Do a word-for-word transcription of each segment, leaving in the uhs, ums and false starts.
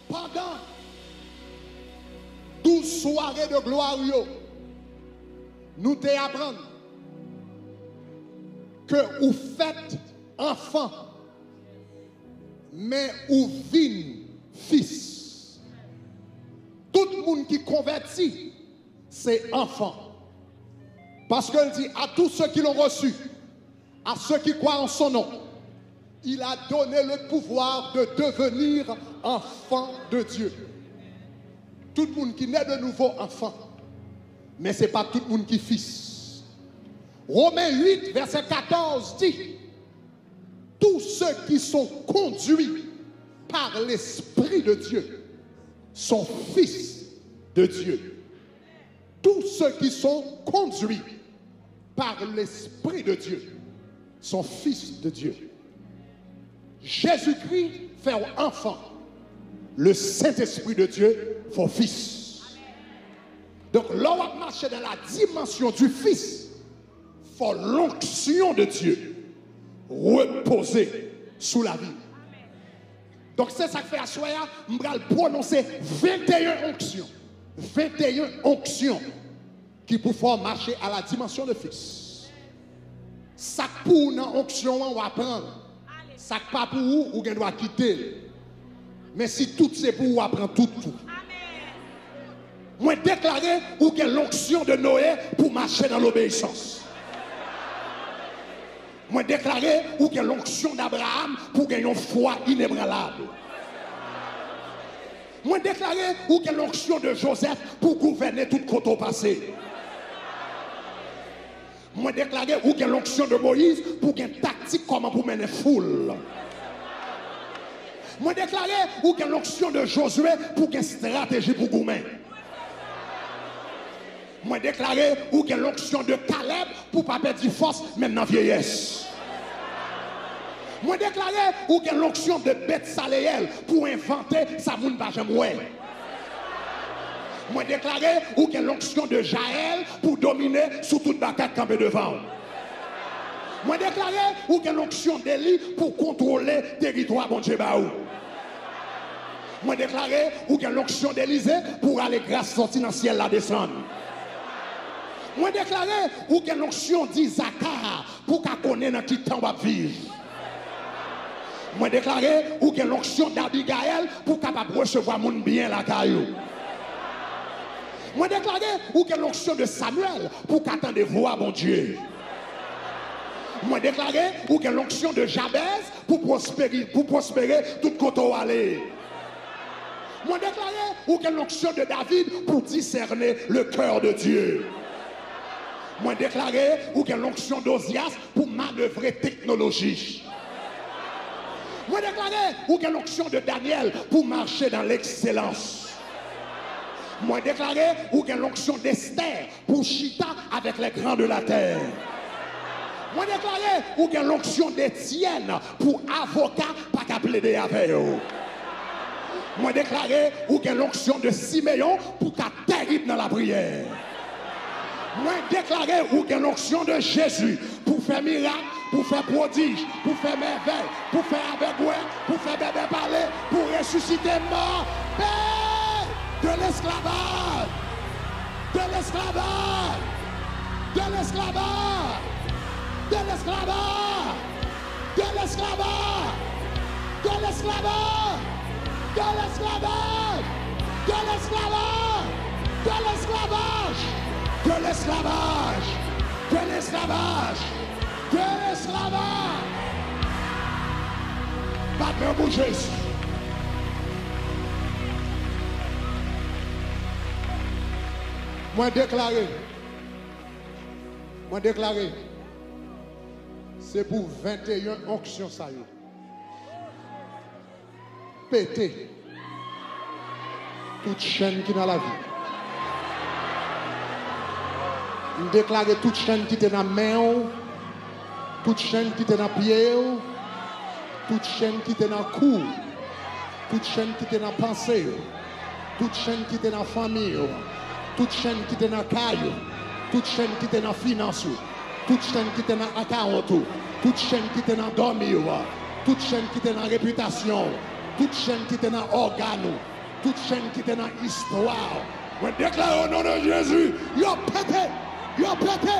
Pandan douz sware de glwa yo, nou te aprann ke ou fèt anfan, men ou vin fis. Tout moun ki konvèti, se anfan. Paske l di, à tous ceux qui l'ont reçu, à ceux qui croient en son nom, il a donné le pouvoir de devenir enfants de Dieu. Tout moun ki nè de nouvo anfan, men se pa tout moun ki fis. Women uit, vèsè katòz di, tous ceux qui sont conduits par l'Esprit de Dieu sont fils de Dieu. Tous ceux qui sont conduits par l'Esprit de Dieu sont fils de Dieu. Jezikri fè w anfan. Le Saint-Esprit de Dieu fè w fis. Donk, lè w ap mache dans la dimension du fils, fò l'onction de Dieu repoze sou lavi w. Donk, se sa k fè aswè a, m pral pwononse venteyen onksyon. Venteyen onksyon ki pou fè w mache à la dimension de fils. Sa k pou ou nan onksyon an, w a pran l. Sa k pa pou ou, ou gen dwa kite l. Men si tout se pou ou, w a pran tout tou. Mwen deklare ou gen l'onction de Noé pou mache dans l'obéissance. Mwen deklare ou gen l'onction d'Abraham pou gen yon fwa inebranlab. Mwen deklare ou gen l'onction de Joseph pou gouvène tout kote w pase. Mwen deklare ou gen l'onction de Moïse pou gen taktik kòman pou mennen foul. Mwen deklare ou gen l'onction de Josué pou gen estrateji pou goumen. Mwen deklare ou gen l'onction de Caleb pou pa pèdi fòs menm nan vyeyès. Mwen deklare ou gen l'onction de Betsaleyèl pou envante sa moun pa janm wè. Mwen deklare ou gen l'onction de Jaël pou domine sou tout batay k kanpe devan w. Mwen deklare ou gen l'onction d'Élie pou kontwole teritwa Bondye ba ou. Mwen deklare ou gen l'onction d'Élisée pou rale gras sòti nan syèl la desann. Mwen deklare ou gen l'onction d'Isaacar pou ka konnen nan ki tan w ap viv. Mwen deklare ou gen l'onction d'Abigaël pou w kapab resevwa moun byen lakay ou. Mwen deklare ou gen l'onction de Samuel pou w ka tande vwa Bondye. Mwen deklare ou gen l'onction de Jabez pou pwosperi, pou pwospere tout kote w ale. Mwen deklare ou gen l'onction de David pou discerner le cœur de Dieu. Mwen deklare ou gen l'onction d'Ozias pou manevre teknoloji. Mwen deklare ou gen l'onction de Daniel pou mache dans l'excellence. Mwen deklare ou gen l'onction d'Esther pou chita avèk les grands de la terre. Mwen deklare ou gen l'onction d'Étienne pou avoka pa ka plede avè yo. Mwen deklare ou gen l'onction de Simeon pou ka terib nan lapriyè. Mwen deklare ou gen l'onction de Jésus pou fè mirak, pou fè pwodij, pou fè mèvèy, pou fè avèg wè, pou fè bèbè pale, pou resisite mò. Hey! De l'esclavage! De l'esclavage! De l'esclavage! De l'esclavage! De l'esclavage! De l'esclavage! De l'esclavage! De l'esclavage! De l'esclavage! De l'esclavage! De l'esclavage! De l'esclavage! Bat men w pou Jezi. Mwen deklare, mwen deklare, se pou venteyen onksyon sa yo pete tout chenn ki nan lavi. M deklare tout chenn ki te nan men w, tout chenn ki te nan pye w, tout chenn ki te nan kou w, tout chenn ki te nan panse w, tout chenn ki te nan fanmi w, tout chenn ki te nan kay w, tout chenn ki te nan finans ou, tout chenn ki te nan akawont ou, tout chenn ki te nan dòmi w, tout chenn ki te nan repitasyon w, tout chenn ki te nan ògàn ou, Tout chenn ki te nan istwa, mwen deklare o non de Jezi, yo pete, yo pete,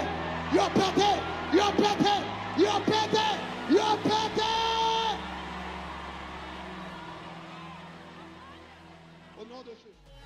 yo pete, yo pete, yo pete, yo pete. O non de Jezi.